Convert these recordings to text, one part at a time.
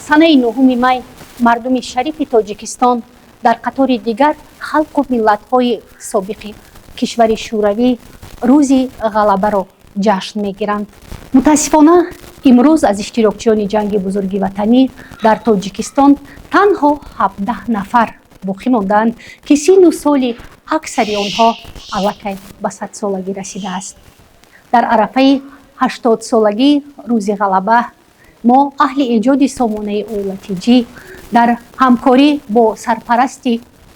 Санаи 9 май мардуми шарифи Тоҷикистон дар қатори дигар халқу миллатҳои собиқи кишвари Шӯравӣ Рӯзи Ғалабаро ҷашн мегиранд. Мутаассифона, имрӯз аз иштирокчиёни Ҷанги Бузурги Ватанӣ дар Тоҷикистон танҳо 17 нафар боқӣ мондаанд, ки синну соли аксари онҳо аллакай ба 100-солагӣ расидааст. Дар арафаи 80-солагии Рӯзи Ғалаба мо, аҳли эҷоди сомонаи Оила Тҷӣ, дар ҳамкорӣ бо сарпарасти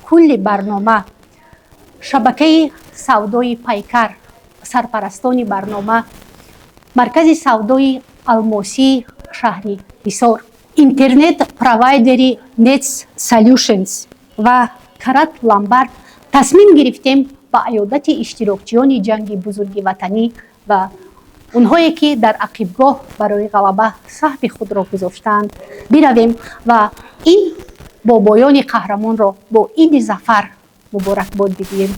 кулли барнома, шабакаи савдои «Пайкар», сарпарастони барнома, маркази савдои алмосии шаҳри Ҳисор, интернет провайдери Nets Solutions ва Карат Ломбард тасмим гирифтем ба аёдати иштирокчиёни Ҷанги Бузурги Ватанӣ ва онҳое, ки дар ақибгоҳ барои ғалаба саҳми худро гузоштаанд, биравем ва ин бобоёни қаҳрамонро бо Иди Зафар муборакбод бигӯем.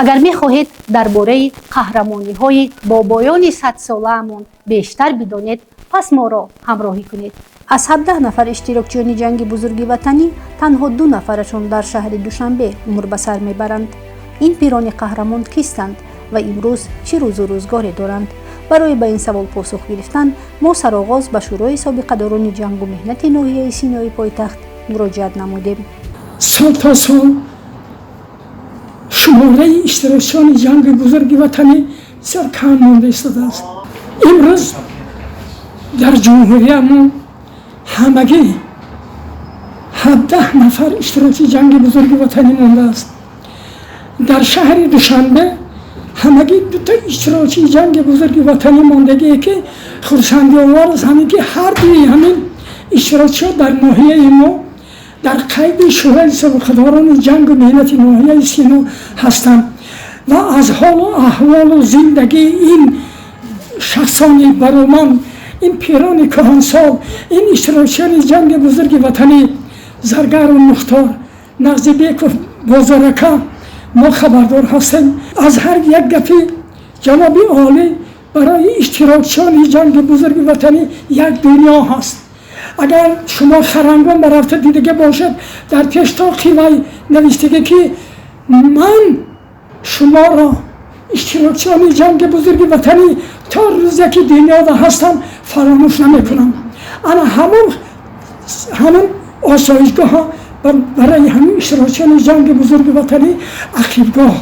Агар мехоҳед дар бораи қаҳрамониҳои бобоёни 100-солаамон бештар бидонед, пас моро ҳамроҳӣ кунед. Аз 17 нафар иштирокчиёни Ҷанги Бузурги Ватанӣ танҳо ду нафарашон дар шаҳри Душанбе умр ба сар мебаранд. Ин пирони қаҳрамон кистанд ва имрӯз чӣ рӯзу рӯзгоре доранд? Барои ба ин савол посух гирифтан мо сароғоз ба Шӯрои собиқадорони ҷангу меҳнати ноҳияи Синои пойтахт муроҷиат намудем. Сол то сол шумораи иштирокчиёни Ҷанги Бузурги Ватанӣ бисёр кам монда истодааст. Имрӯз дар ҷумҳуриямон ҳамагӣ 17 нафар иштирокчи Ҷанги Бузурги Ватанӣ мондааст. Дар шаҳри Душанбе ҳамагӣ дута иштирокчии Ҷанги Бузурги Ватанӣ мондагие, ки хурсандиовар аст ҳамин, ки ҳар дуи ҳамин иштирокчиҳо дар ноҳияи мо дар қайди Шӯрои собиқадорони ҷангу меҳнати ноҳияи Сино ҳастанд ва аз ҳолу аҳволу зиндагии ин шахсони бароманд, ин пирони кӯҳансол, ин иштирокчиёни Ҷанги Бузурги Ватанӣ Заргару Мухтор, Нағзибеков Бозорака мо хабардор ҳастем. Аз ҳар як гапи ҷаноби олӣ барои иштирокчиёни Ҷанги Бузурги Ватанӣ як дунё ҳаст. Агар шумо Харангон барафта дидага бошад, дар пештоқи вай навиштага, ки ман шуморо, иштирокчиёни Ҷанги Бузурги Ватанӣ, то рӯзе ки дунёда ҳастам, фаромӯш намекунам. Ана ҳамон осоишгоҳҳо барои ҳамин иштирокчиёни Ҷанги Бузурги Ватанӣ ақибгоҳ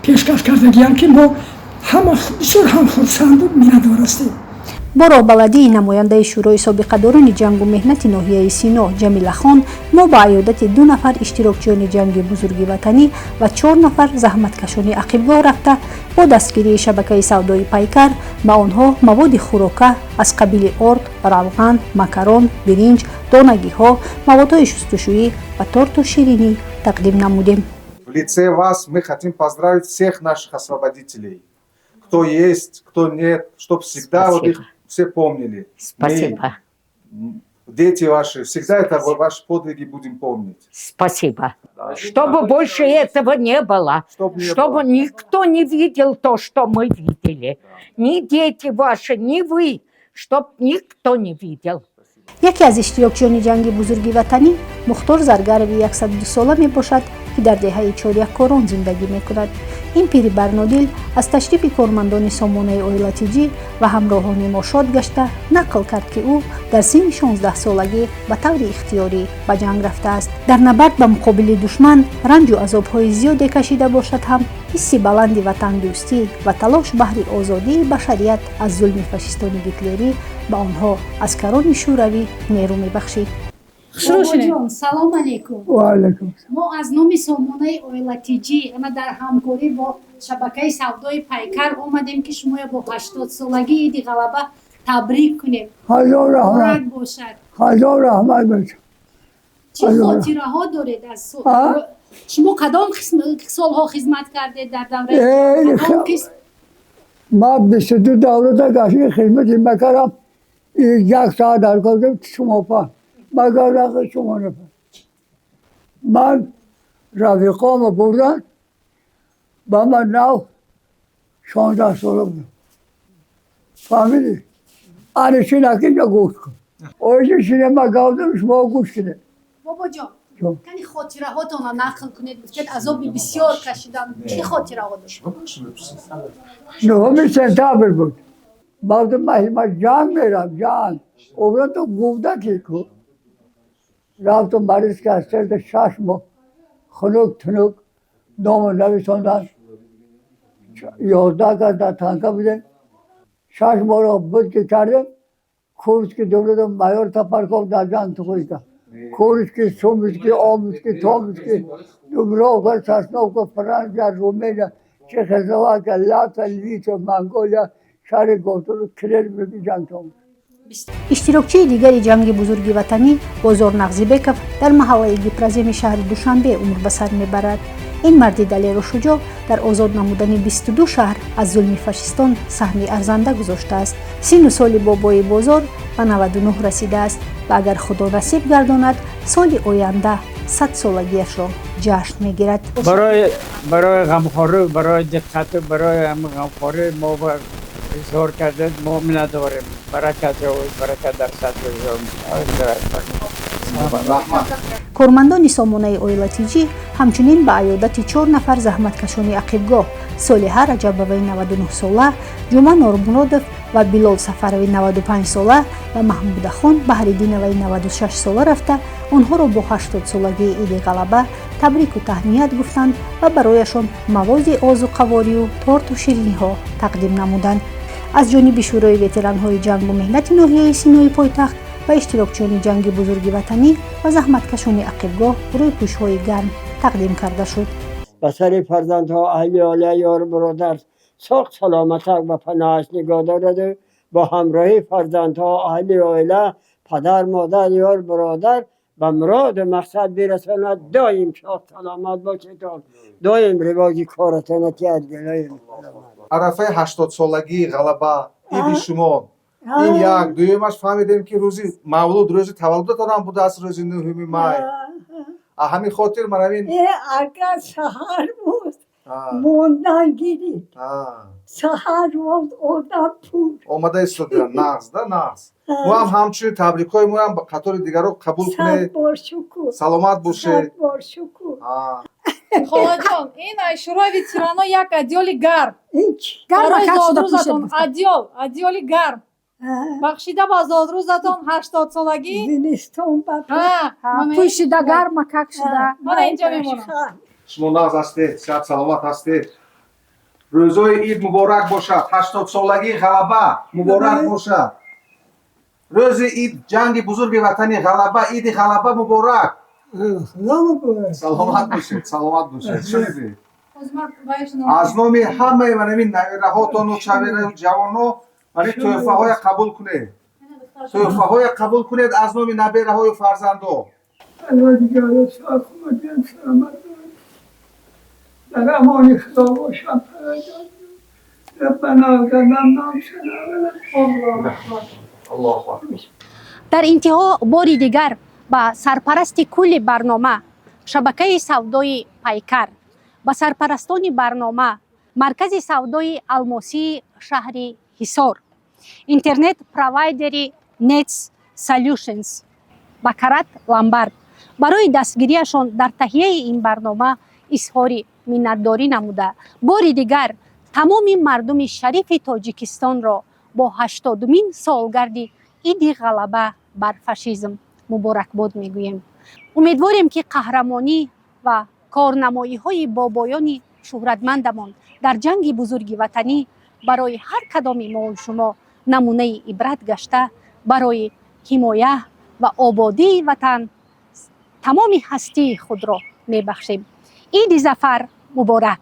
пешкаш кардагиям, ки мо ҳама бисёр ҳам хурсанду миннатдор ҳастем. Бо роҳбаладии намояндаи Шӯрои собиқадорони ҷангу меҳнати ноҳияи Сино Ҷамилахон мо ба аёдати ду нафар иштирокчиёни Ҷанги Бузурги Ватанӣ ва чор нафар заҳматкашони ақибгоҳ рафта, бо дастгирии шабакаи савдои «Пайкар» ба онҳо маводи хӯрока аз қабили орд, равған, макарон, биринҷ, донагиҳо, маводҳои шустушӯӣ ва торту ширинӣ тақдим намудем. В лице вас мы хотим поздравить всех наших освободителей. Кто есть, кто нет, чтобы всегда вот их все помнили. Спасибо. Мы, дети ваши, всегда это ваши подвиги будем помнить. Спасибо. Да. Чтобы больше этого не было. Чтоб не Чтобы было. никто не видел то, что мы видели. Ни дети ваши, ни вы. Чтоб никто не видел. Яке аз иштирокчиёни Ҷанги Бузурги Ватанӣ Мухтор Заргарови 102-сола мебошад, ки дар деҳаи Чоряккорон зиндагӣ мекунад. Ин пири барнодил аз ташрифи кормандони сомонаи Оила Тиҷӣ ва ҳамроҳони мо шод гашта, нақл кард, ки ӯ дар синни 16-солагӣ ба таври ихтиёрӣ ба ҷанг рафтааст. Дар набард ба муқобили душман ранҷу азобҳои зиёде кашида бошад ҳам, ҳисси баланди ватандӯстӣ ва талош баҳри озодии башарият аз зулми фашистони гитлерӣ ба онҳо, аскарони шӯравӣ, нерӯ мебахшид. Бобоҷон, салом алейкум. Ва алайкум. Мо аз номи сомонаи Оила Тиҷӣ ама дар ҳамкорӣ бо шабакаи савдои «Пайкар» омадем, ки шумоя бо 80-солагии Иди Ғалаба табрик кунем. Ҳазор раҳмат. Муборак бошад. Ҳазор раҳмат бошад. Чӣ Ҳазор. хотираҳо доред аз А? Шумо кадом солҳо хизмат кардед дар давраи Э, кадом қисм? Ман 22 давлата гашти хизмати мекардам. Як соат дар кор шумо па магар рақи шумо нафар ман рафиқомо бурдан ба ман. Нав 16 сола будам, фаҳмидӣ? Ани чинакиҷа гӯш кун. Оҷи шине ма гавдам, шумо гӯш кунед. Бобоҷон, кани хотираҳотонро нақл кунед. Гуфтед, азоби бисёр кашидам. Чӣ хотираҳо дошт? 9 сентябр буд. Мардум ма ҷанг мерам, ҷанг. Обра то гувдаки ку. Рафтум Борисский Острог, 6 моҳ хунук тунук ному нависондан. 11 кас дар танка будем. 6 моҳро буд ки кардем. Курский дурудам, майор Топорков дар ҷанг тухӯй кард. Курский, Сумский, Омский, Томский, Дубровка, Сосновка, Франция, Румыния, Чехословакия, Латвия, Литва, Монголия, шаҳри Готуру, Кремль ҷанг тамом. Иштирокчии дигари ҷанги бузурги ватанӣ Бозор Нағзибеков дар маҳаллаи Гипроземи шаҳри Душанбе умр ба сар мебарад. Ин марди далеру шуҷоъ дар озод намудани 22 шаҳр аз зулми фашистон саҳми арзанда гузоштааст. Синну соли бобои Бозор ба 99 расидааст ва агар Худо насиб гардонад, соли оянда 100-солагиашро ҷашн мегирад. Барои ғамхорӣ, барои диққату барои ғамхорӣ мо изҳор кардед, мо миннатдорем. Баракат ёбед, баракат дар садр. Кормандони сомонаи Оила Тиҷӣ ҳамчунин ба аёдати чор нафар заҳматкашони ақибгоҳ: Солиҳа Раҷабоваи 99 сола, Ҷума Нормуродов ва Билол Сафарови 95 сола ва Маҳмудахон Баҳриддиноваи 96 сола рафта, онҳоро бо 80-солагии Иди Ғалаба табрику таҳният гуфтанд ва барояшон маводи озуқаворию торту шириниҳо тақдим намуданд. Аз ҷониби Шӯрои ветеранҳои ҷангу меҳнати ноҳияи Синои пойтахт ба иштирокчиёни ҷанги бузурги ватанӣ ва заҳматкашони ақибгоҳ рӯйпӯшҳои гарм тақдим карда шуд. Ба сари фарзандҳо, аҳли оила, ёру бародар соғ саломатак ба паноҳаш нигоҳ дораду бо ҳамроҳии фарзандҳо, аҳли оила, падар, модар, ёр, бародар ба муроду мақсад бирасонад. Доим шод саломат бошедон, доим ривоҷи коратона тиҳад. Арафаи 80-солагии Ғалаба, иди шумо ин як. Дуюмаш, фаҳмидем, ки рӯзи мавлуд, рӯзи таваллудатонам будааст, рӯзи 9 май. Ҳамин хотир ман ҳамин Агар саҳар буд, мондан гирид, саҳар буд, одам пур. Омада истода, нағз да, нағз. Мо ҳам ҳамчунин табрикҳои моам ба қатори дигаро қабул кунед. Бор шукр. Саломат бошед. Бор шукр. Холаҷон, ин шӯрои ветерано як одеяли гарм барои зодрӯзатон, одеяли гарм бахшида ба зодрӯзатон, 80-солагӣ. Зимистон. Пӯшида гармакак шуда, мана инҷа мемонам. Шумо нағз ҳастед, сиҳат саломат ҳастед. Рӯзои ид муборак бошад, 80-солагии Ғалаба муборак бошад. Рӯзи ид, ҷанги бузурги ватани, Ғалаба, Иди Ғалаба муборак. Саломат бошед, саломат бошед. Шунидед, аз номи ҳамаи манамин навираҳотону чавираи ҷавоно мани тӯҳфаҳоя қабул кунед, тӯҳфаҳоя қабул кунед аз номи набераҳою фарзандо. Парвардигоро, соғ саломат, дар амони Худо бошам. ربنا ظلمنا انفسنا. Аллоҳу акбар. Дар интиҳо бори дигар ба сарпарасти кулли барнома, шабакаи савдои Пайкар, ба сарпарастони барнома, маркази савдои алмосии шаҳри Ҳисор, интернет провайдери Nets Solutions, ба Карат Ломбард барои дастгириашон дар таҳияи ин барнома изҳори миннатдорӣ намуда, бори дигар тамоми мардуми шарифи Тоҷикистонро бо 80-умин солгарди Иди Ғалаба бар фашизм муборакбод мегӯем. Умедворем, ки қаҳрамонӣ ва корнамоиҳои бобоёни шӯҳратмандамон дар ҷанги бузурги ватанӣ барои ҳар кадоми мову шумо намунаи ибрат гашта, барои ҳимоя ва ободии ватан тамоми ҳастии худро мебахшем. Иди Зафар муборак!